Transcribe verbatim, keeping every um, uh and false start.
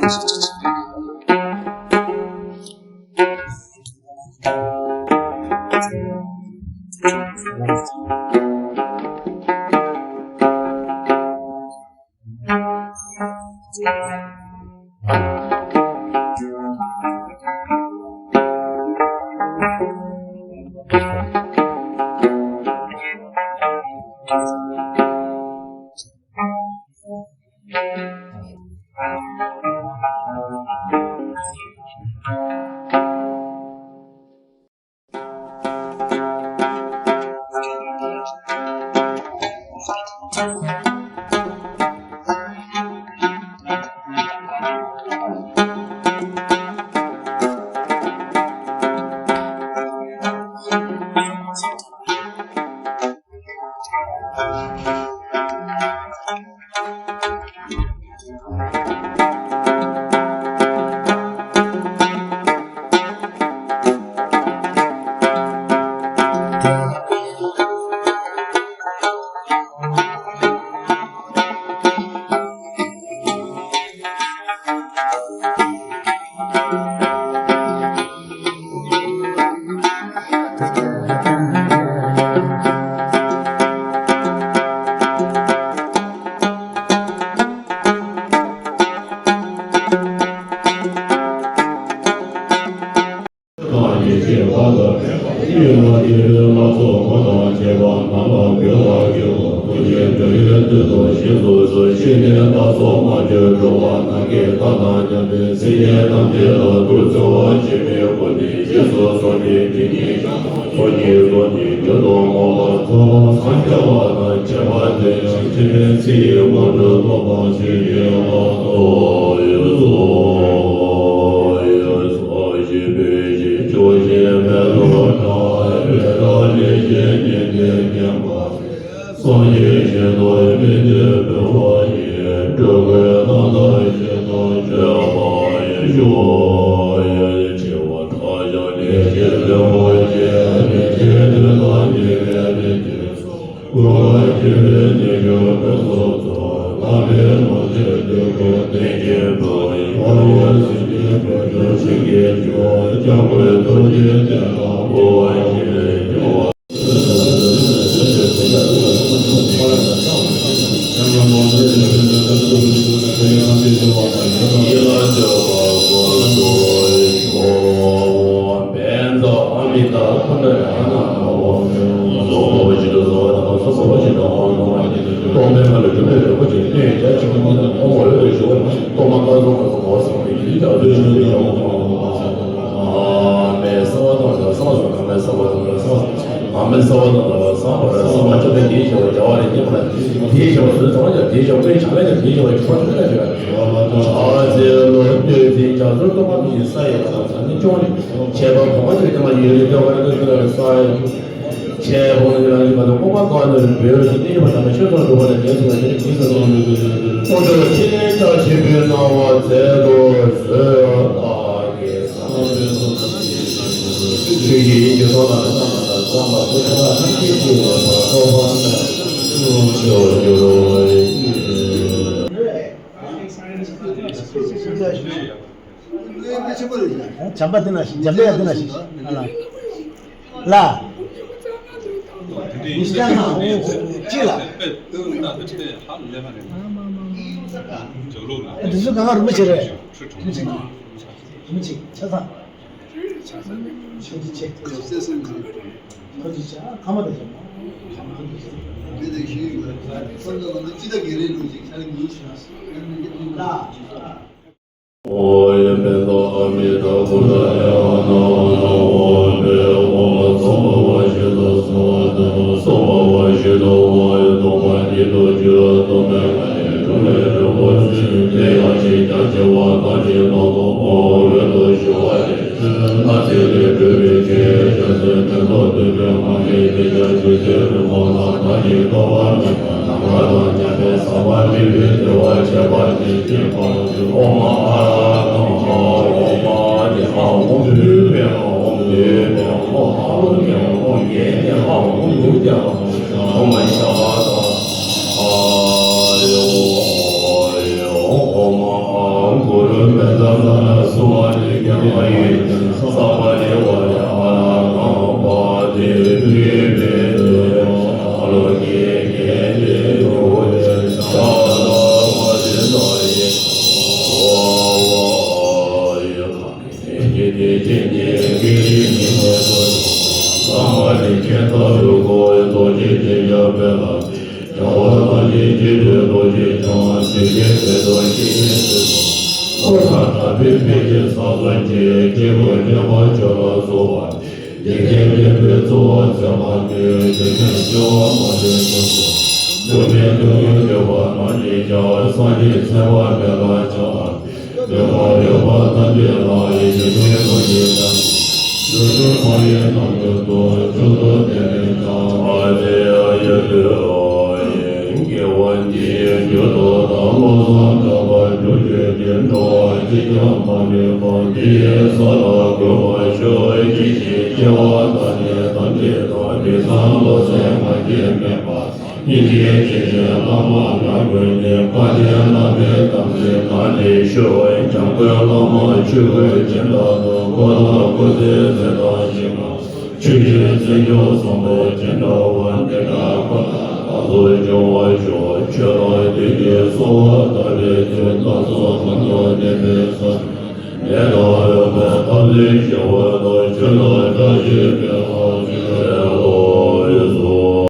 བྱམས་པ་དེ་ན་ཞིག་བྱམས་པ་ཡ་དེ་ན་ཞིག་ཨ་ལ། ལ། ཉི་ཤུ་རྩ་ལྔ་འོང་གཅིག་ལ། ཨེ་དེ་ཚོ་གང་ག་རིན་པོ་ཆེ་རེད། རིན་པོ་ཆེ་ཆ་ཚང་། ཆ་ཚང་། ཆ་ཚང་། ཁོ་ཚོ་ཆ་ཁ་མ་དེ་ཚོ། ཁ་མ་དེ་ཚོ། དེ་དེ་ཤེས་ཡོད། ཁོ་ཚོ་ང་ཚོ་སྤྱི་ཟླ་བརྒྱད་རེའི་ལོ་གཅིག་ཆ་ལ་ཉིན་ཤར། ཨ་མི་ཏ་བྷུ་ཏ་ཨེ་ཧ་ན་ཨ་ན་ཨོ་པེ་ཨོ་སོ་མ་བ་ཤི་ཏ་སོ་ཏ་སོ་མ་བ་ཤི་ཏ་ཨོ་ཨེ་སྟོང་པ་ཉིད་དུ་གྱུར་སྟོང་པའི་ངང་ལས་འཁྲུངས་པའི་རིན་པོ་ཆེ། དེ་ཡང་ཕྱིས་ཀྱང་བྱེ་བ་དང་ནི་ནང་དུ་ཨོ་འོད་དུ་ཞུ་བ་ནི། ལྷ་ཚེ་ལས་གྲོལ་བའི་ཕྱིར་བྱང་སེམས་ཕན་ཚུན་བསྟུན་པའི་ངང་ལས་དེ་ཀྱང་ཆོས་ཀྱི་རིན་པོ་ལ་བདག་གིས་དཀའ་བ་མེད་པ་ནམ་མཁའ་དང་མཉམ་པའི་ཟག་པ་མེད་པའི་བདེ་བ་ཁྱད་པར་ཅན་གྱི་དཔལ་ཨོ་མ་ཨ་ར་ཀ་མ་ཧ་ཨོ་མ་ཨ་ཏི་ཧ་ཨོ་བྷྱུ་བྷྱ་ཨོ་བྷྱུ་བྷྱ་ཨོ་ཧ་ཨོ་བྷྱ་ཨོ་ཡེ་ཏི་ཧ་ཨོ་བྷྱུ་བྷྱ་ཨོ་མ་ཤ་བ་ད་ཨ་ཡོ་ཨ་ཡོ་ཨོ་མ་ཨ་གུ་རུ་ ཆོས་དོན་རྡོ་རྗེ་འཆང་། ཆོས་ཀྱི་དཔལ་དང་བཤེས་གཉེན་ཚུལ་དང་། འཁོར་དང་གྲགས་པའི་འཕེལ་འགྱུར་ས་གསུམ་གྱི། སྐྱེས་བུ་འདྲེན་པ་ཆོས་ལ་སོགས་པ། འཇིག་རྟེན་འདྲེན་པའི་གཙོ་བོ་མཛད་པ་སྟེ། འཇིག་རྟེན་སྐྱོང་བ་མ་ལུས་ཀུན་ཏུ། འགྱུར་མེད་ཐུགས་རྒྱུད་འདུས་པ་རྣམས་ཀྱིས་ཀྱང་། སངས་རྒྱས་ཚེ་དཔག་མེད་ལ་ཕྱག་འཚལ་ལོ། འདོད་པ་ཡོད་པ་ཐམས་ཅད་ལ། ཡིད་བཞིན་ནོར་བུ་ཡི་དམ། ལུས་ཀྱི་ཕ་རོལ་ཏུ་ཕྱོགས་བཅུ་དུ་བདེ་ལེགས་འཆང་། ཨ་ཙི། ཨ་ཡ་དུ་ཨ་ཡེ། དགེ་བ་འདིའི་རྒྱུ་དང་། བློ་བཟང་གྲགས་པ་སྒྲུབ་བརྒྱུད་ཀྱི། འགྲོ་བ་གཅིག་ཀྱང་མ་ལུས་པ། འདི་ཡི་ས་ལ་འགོད་པར་ཤོག་སྐྱེ་ཤི་སྐྱེ་བ་དང་ནི། ཐམས་ཅད་དང་དུས་གསུམ་བློ་གསལ་ངང་གིས་མེད་པ། སྙིང་རྗེ་ཆེ་ཞིང་བླ་མ་ལ་འགོད་ནས། དཔལ་ལྡན་བླ་མའི་དམ་ཚིག་བླངས་ཏེ་ཤོག་འཇམ་མགོན་བླ་མ་ཆོས་སྐུ་ཅི་འདྲ་འདུག །འཁོར་དང་འཁོར་ཚེ་ཚེ་དང་ཞིང་ཁམས། ཆོས་ཀྱི་ཚེ་མཆོག་གསུང་དོན་ཇི་འདྲ་བ། འདི་འདྲ་ཁོ་ན་ལ་སོགས་འབྱུང་བར་ཤོག །ཆོས་རྣམས་བདུད་ཀྱི་སོ་པ་དག་པའི་ཚུལ། སྣ་ཚོགས་ཁམས་དང་ནད་མེད་ས། ནད་དང་གཡོག་པོའི་ཐབས་ལས་ཞི་བ་དང་། ཆོས་དང་བཀྲ་ཤིས་འཕེལ་བར་ཤོག །ཨེ་ལོ་ཡེ་སོ།